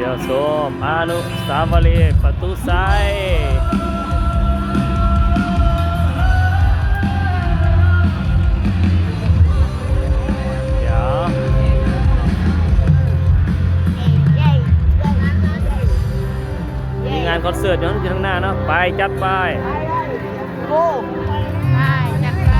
ແລ້ວຊົມອະນຸສາວະລີປະຕູໄຊ. ດຽວ ມີງານຄອນເສີດຢູ່ທາງໜ້າເນາະ. ໄປ ຈັດໄປ. ໂອ້ ໄປ ຈັດໄປ.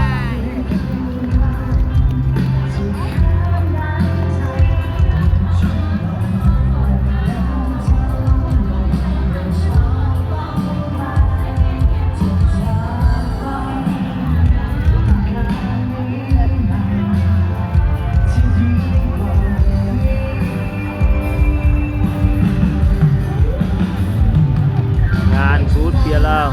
ງານບູດເບຍລາວ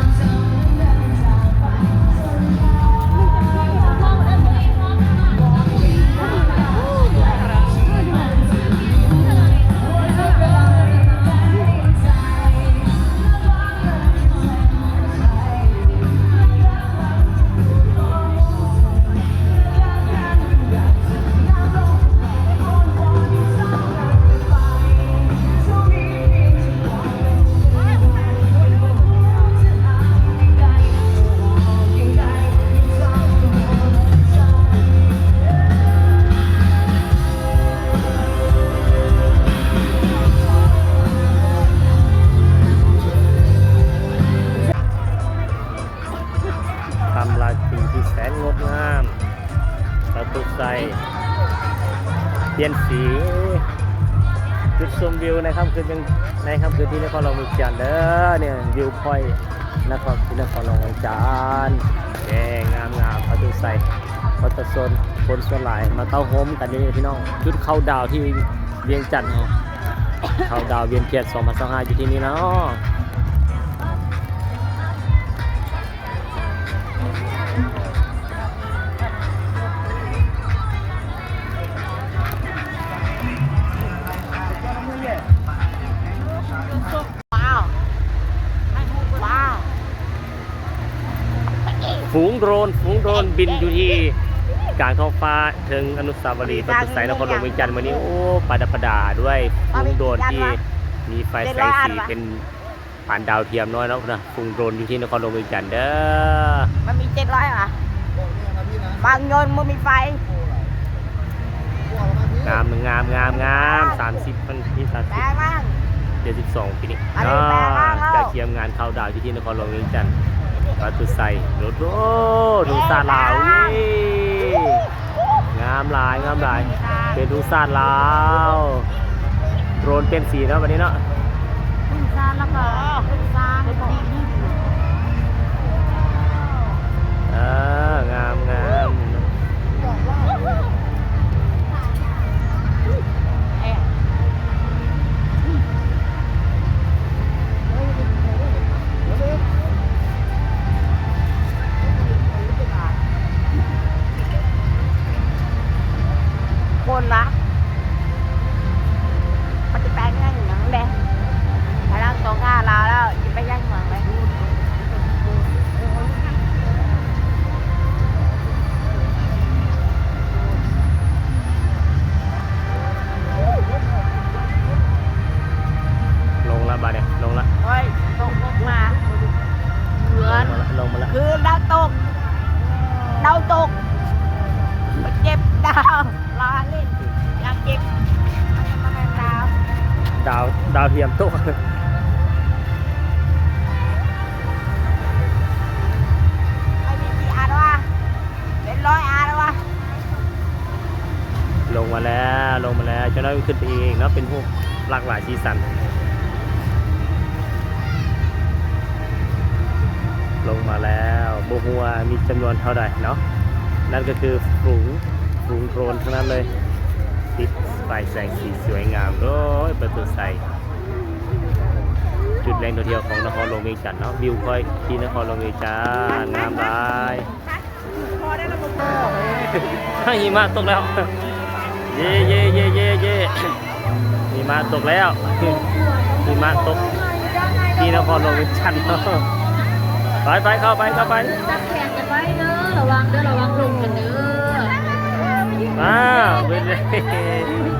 ຖ້ຳລາຕີທີ່ແສນງົດງາມ ປະຕູໄຊປ່ຽນສີ. ຈຸດຊົມວິວໃນຄ່ຳຄືນ ໃນຄ່ຳຄືນທີ່ນະຄອນຫຼວງວຽງຈັນເດີ. ນີ້ວິວພອຍນະຄອນ ທີ່ນະຄອນຫຼວງວຽງຈັນ. ແຫມ ງາມໆ ປະຕູໄຊ. ປະຊາຊົນ ຄົນສ່ວນຫຼາຍມາເຕົ້າໂຮມກັນຢູ່ນີ້ພີ່ນ້ອງ. ຈຸດເຂົ້າດາວທີ່ວຽງຈັນເຮົາ ເຂົ້າດາວວຽນທຽນສອງພັນຊາວຫ້າ ຢູ່ທີ່ນີ້ເນາະ. ວ້າວ ວ້າວ ຝູງໂດຣນ ຝູງໂດຣນບິນຢູ່ທີ່ກາງທ້ອງຟ້າ ເທິງອະນຸສາວະລີປະຕູໄຊ ນະຄອນຫຼວງວຽງຈັນມື້ນີ້. ໂອ້ ປະດັບປະດາດ້ວຍຝູງໂດຣນທີ່ມີໄຟແສງສີເປັນ ປານດາວທຽມນ້ອຍເນາະ ພຸ້ນນະ ຝູງໂດຣນຢູ່ທີ່ນະຄອນຫຼວງວຽງຈັນເດີ. ມັນມີເຈັດຮ້ອຍຫວາ? ບາງຍົນບໍ່ມີໄຟ. ງາມ ງາມ ງາມ ງາມ. ສາມສິບ ວັນທີສາມສິບ ເດືອນສິບສອງ ປີນີ້. ອາ ຈັດກຽມງານເຂົ້າດາວຢູ່ທີ່ນະຄອນຫຼວງວຽງຈັນ ປະຕູໄຊ. ໂອ້ໂຫ ທຸງຊາດລາວ. ເອີ ງາມຫຼາຍ ງາມຫຼາຍ. ເປັນທຸງຊາດລາວ. ໂດຣນປ່ຽນສີເນາະ ບັດນີ້ເນາະ. ທຸງຊາດ ແລ້ວກໍທຸງຊາດ ເອີ ງາມ ງາມ. ຄົນລະ ມັນຈະໄປເມືອງຫຍັງແດ່? ໄປທາງສອງຂ້າລາວແລ້ວ ຈະໄປຍັງເມືອງໃດ? ລົງລະບາດນີ້ ລົງລະ. ໂອ້ຍ ຕົກລົງມາເຮືອນ ລົງມາລະ ຄືດາວຕົກ ດາວຕົກ ເຈັບດາວ ລາວເຫຼັ້ນ ລາວເຈັບ ມັນບໍ່ແມ່ນດາວ ດາວ ດາວທຽມຕົກ. ໄປມີທີ່ອັນວ່າ ເປັນຮ້ອຍອັນວ່າ. ລົງມາແລ້ວ ລົງມາແລ້ວ. ເຈົ້ານ້ອຍຂຶ້ນໄປອີກເນາະ ເປັນຮູບຫຼາກຫຼາຍສີສັນ. ລົງມາແລ້ວ ບໍ່ຮູ້ວ່າມີຈຳນວນເທົ່າໃດເນາະ. ນັ້ນກໍຄືຝູງ ຝູງໂດຣນທັງນັ້ນເລີຍ ຕິດໄຟແສງສີສວຍງາມ. ໂອ້ຍ ປະຕູໄຊ ຈຸດແຫຼ່ງທ່ອງທ່ຽວຂອງນະຄອນຫຼວງວຽງຈັນເນາະ. ວິວພອຍທີ່ນະຄອນຫຼວງວຽງຈັນ ງາມຫຼາຍ. ຫິມະຕົກແລ້ວ ເຢ້ ເຢ້ ເຢ້ ເຢ້ ເຢ້ ຫິມະຕົກແລ້ວ ຫິມະຕົກທີ່ນະຄອນຫຼວງວຽງຈັນ. ໄປ ໄປ ເຂົ້າໄປ ເຂົ້າໄປ ຈັບແຂນກັນໄວ້ເດີ ລະວັງເດີ ລະວັງລົມກັນເດີ. ອ້າວ ເບິດເລີຍ.